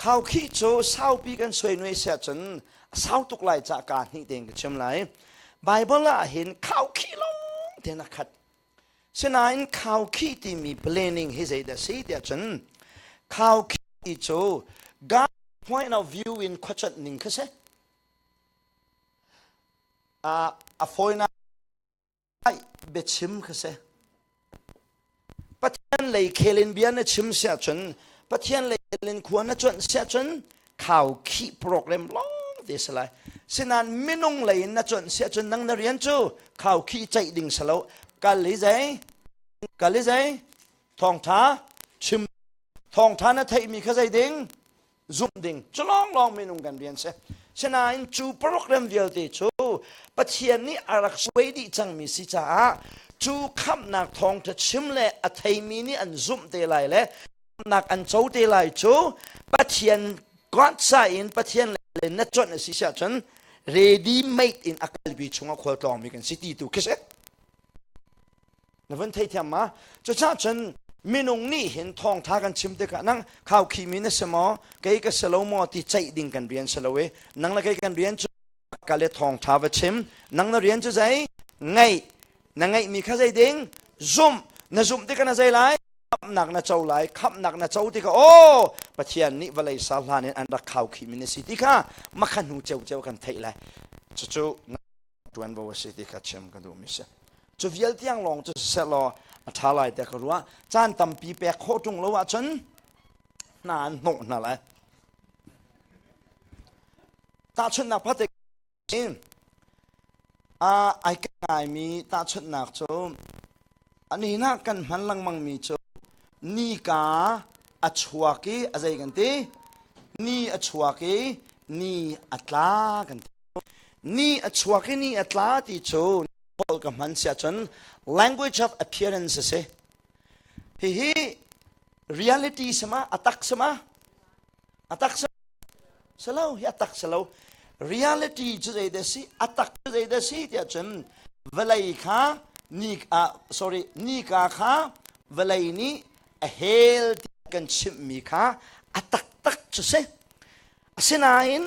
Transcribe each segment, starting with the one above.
Khaukhih cu saupi kan suai nuai siah cun a sau tuk lai cah kaa hnih tein ka chim lai. Bible ah hin khaukhih lawng tein a khat. Sinain khaukhih timi planning hi zeidah si tiah cun khaukhih cu God point of view in khuacuanh ning kha si. A fawinak biachim kha si. Pathian lei khel in bia na chim siah cun Pathian lei khel in khua na cuanh siah cun khau khih program lawng te si lai. Sinan minung lei in na cuanh siah cun nang na rian cu khau khih ceih ding si lo. Kal i zei? Kal i zei? Thawngtha chim. Thawngtha na theihmi kha zei ding? Zumh ding. Cu lawnglawng minung kan rian si. Sinain cu program vialte cu Pathian nih a rak suai dih cangmi si caah cu khamhnak thawngṭha chim le a theimi nih an zumh te lai le khamhnak an co te lai cu Pathian God sa in Pathian le na cuanh a si siah cun ready made in a kalpi chungah khualtlawngmi kan si ti tu khi si. Na vun theithiam ma? Cucaah cun minung nih hin thawngtha kan chim tikah nang khaukhimi na si maw kei ka si lo maw ti ceih ding kan rian si lo i nang le kei kan rian cu ka le thawngtha va chim nang na rian cu zei ngaih na ngaihmi kha zei ding zumh na zumh tikah na zei lai khamhnak na co lai khamhnak na co tikah aw Pathian nih vawlei sar hlan in an rak khaukhimi na si ti kha makha hnu ceuceu kan theih lai cucu ṭuanvo a si ti kha chim ka duhmi si. Cu vial tiang lawng cu siseh law a ṭha lai tiah ka ruah. Caan tampi pek khawh ṭung lo ahcun hna an hnawh hna lai. Tahchunhnak pakhat in ai ngaimi tahchunhnak cu ani na kan hman lengmangmi cu nika a chuak i a zei kan ti ni a chuak i ni a tla kan ti Ni a chuak i ni a tla ti cu holh ka hman si ahcun language of appearance a si. Hihi reality sama a tak sama a tak si lo hi a tak si lo reality cu zei dah si a tak cu zei dah si tiah cun vawlei kha ni ah sorry nika kha vawlei nih a hel ti kan chimhmi kha a taktak cu si asinain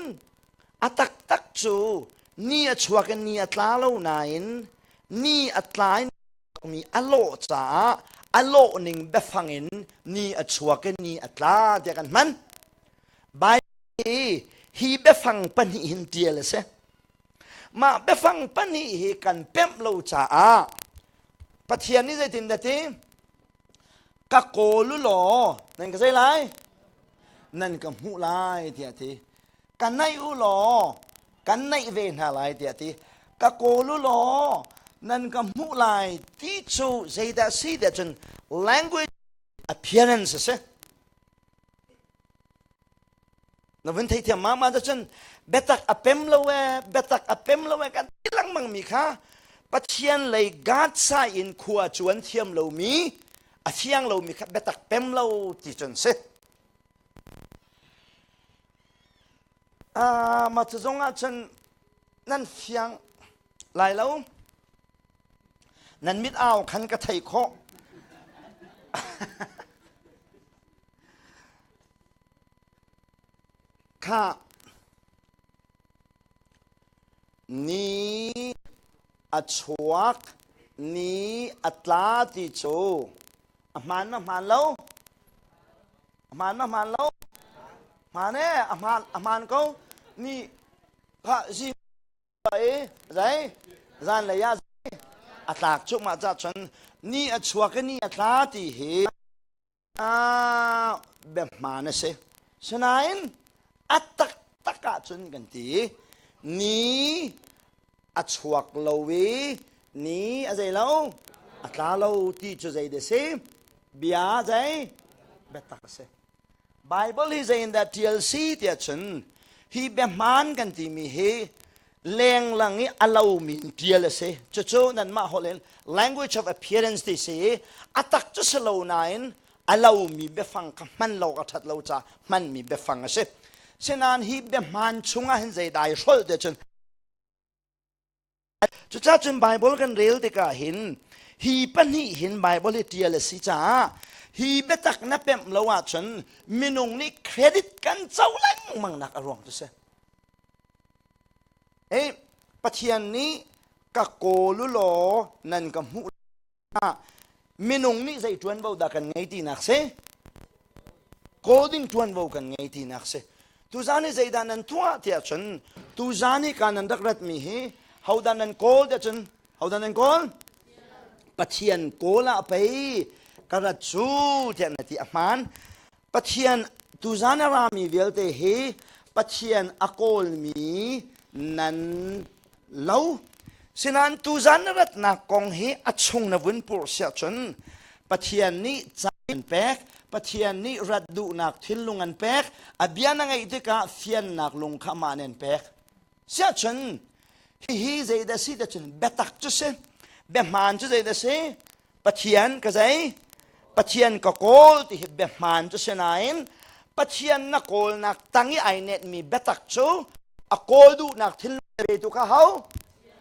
A taktak cu ni a chuak in ni a tla lo nain ni a tla in mi a lawh caah a lawh ning biafang in ni a chuak in ni a tla tiah kan hman. Bible hi biafang pahnih hin tial a si. Mah biafang pahnih hi kan pemh lo caah Pathian nih zeitin dah ti? Ka kawl u law nan ka zei lai? Nan ka hmuh lai tiah ti. Ka naih u law kan naih ve hna lai tiah ti ka kawl u law nan ka hmuh lai ti cu zeidah si tiah cun language appearance a si na vun theithiam ma ma cun biatak a pem lo e biatak a pem lo e kan ti lengmang mi kha Pathian lei God sa in khua cuan thiam lomi a fiang lomi kha biatak pem lo ti cun si Mah cu zong ah cun nan fiang lai lo. Nan mit au khan ka theih khawh. Kha ni a chuak ni a tla ti cu a hmaan ma hmaan lo? Hmaan ma hmaan lo? Hmaan e, a hmaan, a hmaan ko. Ni kha zing i zei zan lei ah a tlak cu mah ca cun ni a chuak i ni a tla ti hi a bia hmaan a si. Sinain a taktak ah cun kan ti ni a chuak lo i ni a zei lo a tla lo ti cu zei dah si bia zei biatak a si Bible hi zei in dah ṭial si tiah cun hi bia hmaan kan timi hi lenglang i a lomi in ṭial a si cucu nanmah holh in language of appearance ti si i a tak cu si lo nain a lomi biafang kha hman lo ka ṭhat lo ca hmanmi biafang a si sinain hi bia hmaan chungah hin zei dai hrolh tiah cun Cucaah cun Baibal kan rel tikah hin hi pahnih hin Baibal hi ṭial a si caah Hi biatak na pemh lo ahcun minung nih credit kan co lengmang nak a ruang cu si. Ei, Pathian nih ka kawl u law nan ka hmuh minung nih zei ṭuanvo dah kan ngei tinak si? Kawl ding ṭuanvo kan ngei tinak si. Tuzan hi zeidah nan tuah tiah cun tuzan hi ka nan rak ratmi hi hodah nan kawl tiah cun hodah nan kawl? Pathian kawl ah pei ka rat cu tiah na ti a hmaan. Pathian tuzan a rami vialte hi Pathian a kawlmi nan lo. Sinain tuzan na ratnak kong hi a chung na vun purh siah cun Pathian nih caan an pek, Pathian nih rat duhnak thinlung an pek, a bia na ngaih tikah fiannak lung kha amah nih an pek. Siah cun hihi zeidah si ti cun biatak cu si, biahmaan cu zeidah si? Pathian ka zei? Pathian ka kawl ti hi biahmaan cu si nain Pathian na kawlnak tang i ai netmi biatak cu a kawl duhnak thinlung petu kha ho?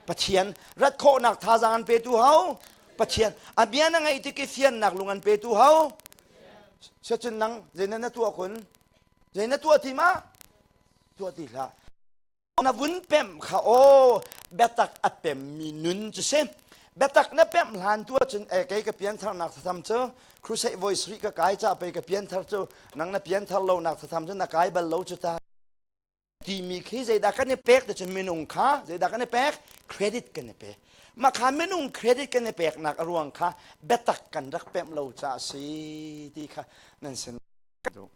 Pathian rat khawhnak thazaang an petu ho? Pathian a bia na ngaih tik i fiannak lung an petu ho? Siacun nang zei na tuah kun? Zei na tuah ti ma? Tuah ti hlah. Na vun pemh kha aw biatak a pemmi nun cu si. Biatak na pemh hlan tu ahcun e kei ka piantharnak thatham cu crusade voice rih ka kai ca pei ka pianthar cu nang na pianthar lonak thatham cu na kai bal lo cu ta timi khi zeidah kan i pek ti cun minung kha zeidah kan i pek credit kan i pek mah kha minung credit kan i peknak a ruang kha biatak kan rak pemh lo ca a si ti kha nan sin duh.